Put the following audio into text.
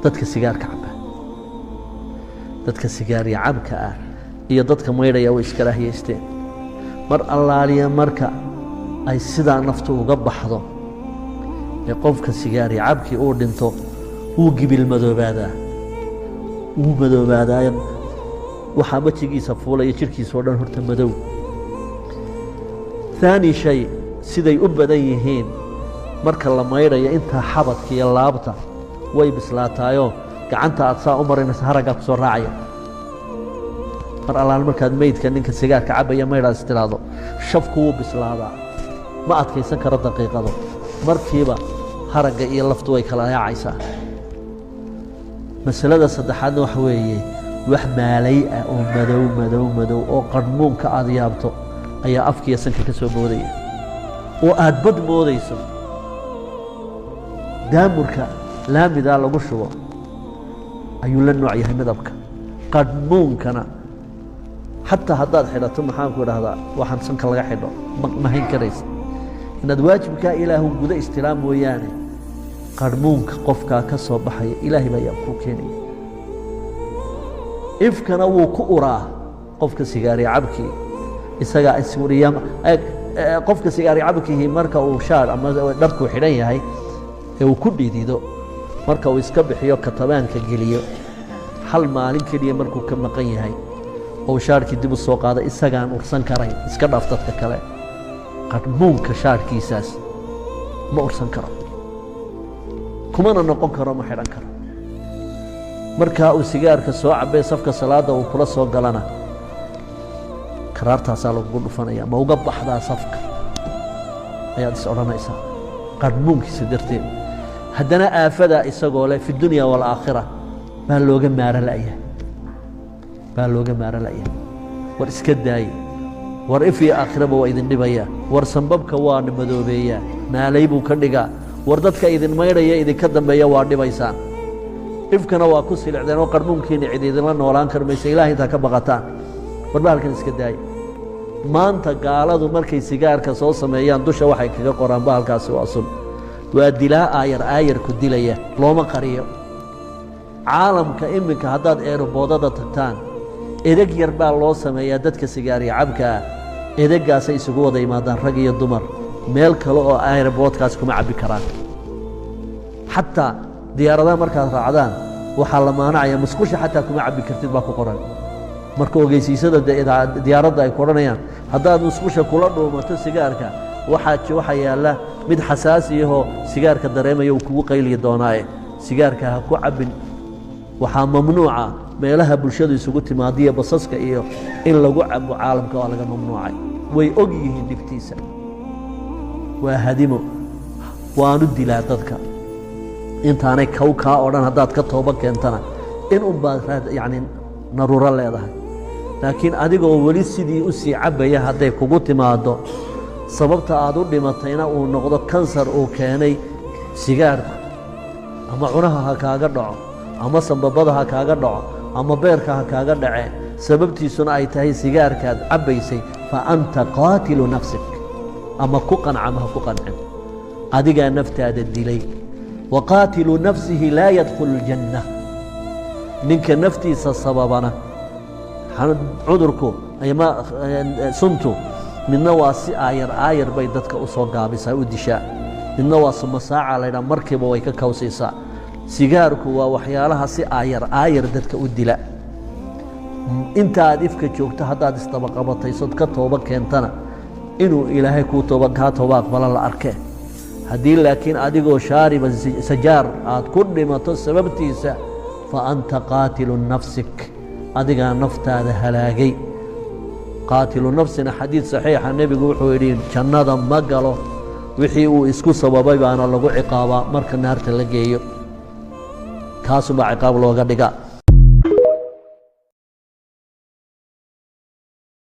Dadka sigaarka caba, dadka sigaariya cabka ah iyo dadka maydhaya way iskaraahiyaysteen. Mar allaaliya marka ay sidaa naftu uga baxdo ee qofka sigaariya cabkii uu dhinto, wuu gibil madoobaadaa, wuu madoobaadaayo. Waxaa wejigiisa fuulaya jidhkiisa oo dhan horta madow. Haani shay, siday u badan yihiin marka la maydhayo intaa xabadka iyo laabta way bislaataayoo gacanta aad saa u marinaysa haraggaa ku soo raacaya. Mar allaal markaad meydka ninka sigaarka cabaya maydhaad is tiraahdo, shafku wuu bislaadaa, ma adkaysan karo daqiiqado, markiiba haragga iyo laftu way kala yaacaysaa. Masalada saddexaadna waxa weeye wax maalay ah oo madow madow madow oo qarhmuunka aad yaabto ayaa afkiiyo sanka ka soo boodaya oo aad bad moodayso. Daamurka laamidaa lagu shubo ayuu la nooc yahay midabka qadhmuunkana. Xataa haddaad xidhato, maxaanku idhahdaa, waxaan sanka laga xidho ma hayn karaysa inaad waajibkaa Ilaahu guda istilaa mooyaane. Qarhmuunka qofkaa ka soo baxaya Ilaahay baa yaa kuu keenaya. Ifkana wuu ku uraa qofka sigaari cabkii, isagaa isuriya. Qofka sigaari cabkihi marka uu shaar ama dharkuu xidhan yahay ee uu ku dhidido, marka uu iska bixiyo, katabaanka geliyo, hal maalin keliya markuu ka maqan yahay oo shaarkii dib u soo qaada, isagaan ursan karayn, iska dhaaf dadka kale. Qarhmuunka shaarkiisaas ma ursan karo, kumana noqon karo, ma xidhan karo. Markaa uu sigaarka soo cabay safka salaadda uu kula soo galana, karaartaasaa lagugu dhufanaya. Ma uga baxdaa safka ayaad is odhanaysaa qarhmuunkiisa darteed. Haddana aafadaa isagoo leh fi dunya waalaakhira baa looga maaro la'yahay, baa looga maaro la'yahay. War iska daaye, war if iyo aakhiraba waa idin dhibaya, war sanbabka waa madoobeeyaa, maalay buu ka dhigaa, war dadka idin maydhaya idinka dambeeya waa dhibaysaan, ifkana waa ku silicdeen oo qarhmuunkiina cid idinla noolaan kar maysa. Ilahay intaa ka baqataan, war bahalkan iska daaye. Maanta gaaladu markay sigaarka soo sameeyaan, dusha waxay kaga qoraan bahalkaasi waa sun, waa dilaa aayar aayarku dilaya, looma qariyo. Caalamka iminka haddaad eeroboodada tagtaan, edeg yar baa loo sameeyaa dadka sigaariya cabka ah. Edeggaasay isugu wada yimaadaan rag iyo dumar, meel kale oo airboodkaas kuma cabbi karaan. Xataa diyaaradaha markaad raacdaan waxaa la maanacaya, musqusha xataa kuma cabbi kartid baa ku qoran. Marka ogeysiisada diyaaradda ay ku odhanayaan, haddaad musqusha kula dhuumato sigaarka, waxaa yaalla mid xasaasiyahoo sigaarka dareemaya, uu kugu qayliyi doonaaye sigaarka ha ku cabbin. Waxaa mamnuuca meelaha bulshadu isugu timaadiya, basaska iyo in lagu cabo, caalamka waa laga mamnuucay. Way og yihiin dhibtiisa, waa hadimo, waanu dilaa dadka. Intaanay kow kaa oo dhan haddaad ka tooba keentana in un baad yacni naruuro leedahay, laakiin adigoo weli sidii u sii cabbaya hadday kugu timaaddo, sababta aad u dhimatayna uu noqdo kansar uu keenay sigaarku, ama cunaha ha kaaga dhaco, ama sambabada ha kaaga dhaco, ama beerka ha kaaga dhacee, sababtiisuna ay tahay sigaarkaad cabbaysay, fa anta qaatilu nafsik. Ama ku qanca ma ha ku qancin, adigaa naftaada dilay. Wa qaatilu nafsihi laa yadkhulu اljanna. Ninka naftiisa sababana cudurku ama suntu, midna waa si aayar aayar bay dadka u soo gaabisaa, u dishaa, midna waa sumasaaca laydhaha, markiiba way ka kawsiisaa. Sigaarku waa waxyaalaha si aayar aayar dadka u dila. Inta aad ifka joogto haddaad isdabaqabataysood ka tooba keentana, inuu Ilaahay kuu tooba kaa tooba aqbala la arkee. Haddii laakiin adigoo shaariba sajaar aad ku dhimato sababtiisa, fa anta qaatilu nafsik, adigaa naftaada halaagay. Qaatilu nafsina xadiid saxiixa nebigu wuxuu yidhi jannada ma galo. Wixii uu isku sababay baana lagu ciqaabaa marka naarta la geeyo, kaasumbaa ciqaab looga dhigaa.